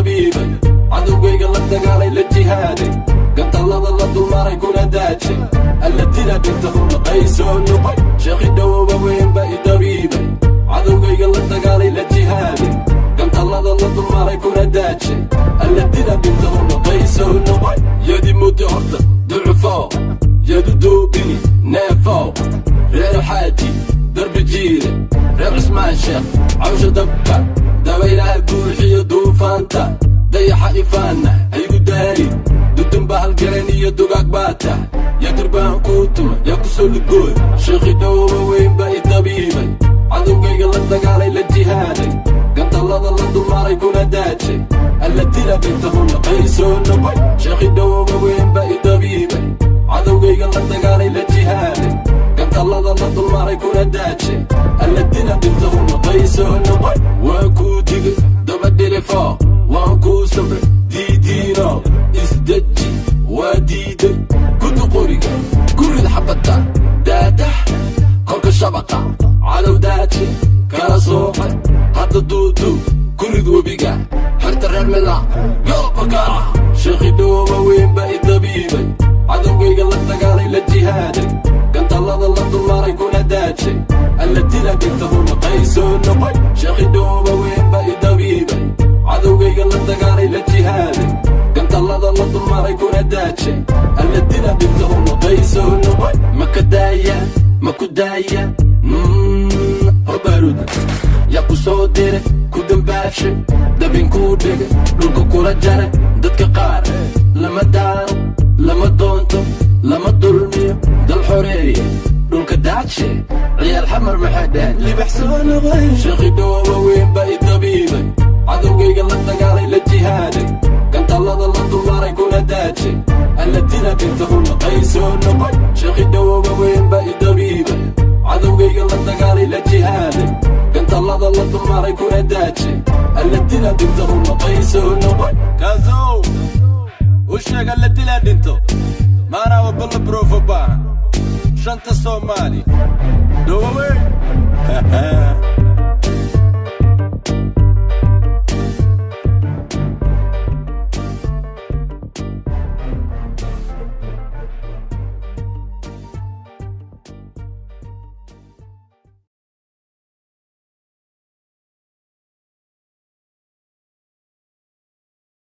Dabiibay cadowgayga, la dagaalay, la jihaaday, gantallada la dulmaray kuna daajay. Alla dila dhintahuna qaysoo noqoy. Sheekhi dhowba weyn baa i dabiibay, cadowgayga la dagaalay, la jihaaday, gantallada la dulmaray kuna daajay. Alla dila dhintahuna qaysoo noqoy. Yadi muddo horta ducufo yadu doobini neefow. Reer Xaaji Darbi Jiire, reer Cusmaan Sheekh, cawsha dabka dabaylaha buuxiyo duufaanta dayaxa ifaanna haygu daali. Dudunba halgaran iyo dugaag baata ya durbaan kuu tuma yaa ku soo lugooy. Sheekhi dhowba weyn baa i dabiibay, cadowgayga la dagaalay, la jihaaday, gantallada la dulmaray kuna daajay. Alla dila dhintahuna qaysoo noqoy. Sheekhi dhowba weyn baa i dabiibay, cadowgayga la dagaalay, la jihaaday, gantallada la dulmaray kuna daajay. Alla dila dhintahuna qaysoo noqoy. Waan kuu digay daba dhilifo, waan kuu samray diidiino isdeji, waa diiday kudu qoriga kurid xabadda daadax korka shabaqa. Cadow daaje kala soocay hadda duuduub kurid webiga xerta reer Mila goobakaca. Sheekhi dhowba weyn baa i dabiibay, cadowgayga la dagaalay, la jihaaday, gantallada la dulmaray kuna daajay. Alla dila dhintahuna qaysoo noqoy. Sheekhi dhowba weyn baa i dabiibay, cadowgayga la dagaalay, la jihaaday, gantallada la dulmaray kuna daajay. Alla dila dhintahuna qaysoo noqoy. Ma ka daaya, ma ku daaya hobaruda yaa ku soo dire, ku dambaashay, dabinkuu dhigay, dhulka kula jaray. Dadka qaar lama daaro, lama doonto, lama dulmiyo. Dal xoreeye dhulka daaje, ciyaal Xamar maxay dhaheen? Libax soo noqoy. Sheekhi dhowba weyn baa i dabiibay, cadowgayga la dagaalay, la jihaaday, gantallada la dulmaray kuna daajay. Alla dila dhintahuna qaysoo noqoy. Sheekhi dhowba weyn baa i dabiibay, cadowgayga la dagaalay, la jihaaday, gantallada la dulmaray kuna daajay. Alla dila dhintahuna qaysoo noqoy. Kaasow u sheeg alla dilaa dhinto maanaa waballa brofobaa shanta Soomaali dhowaweyn.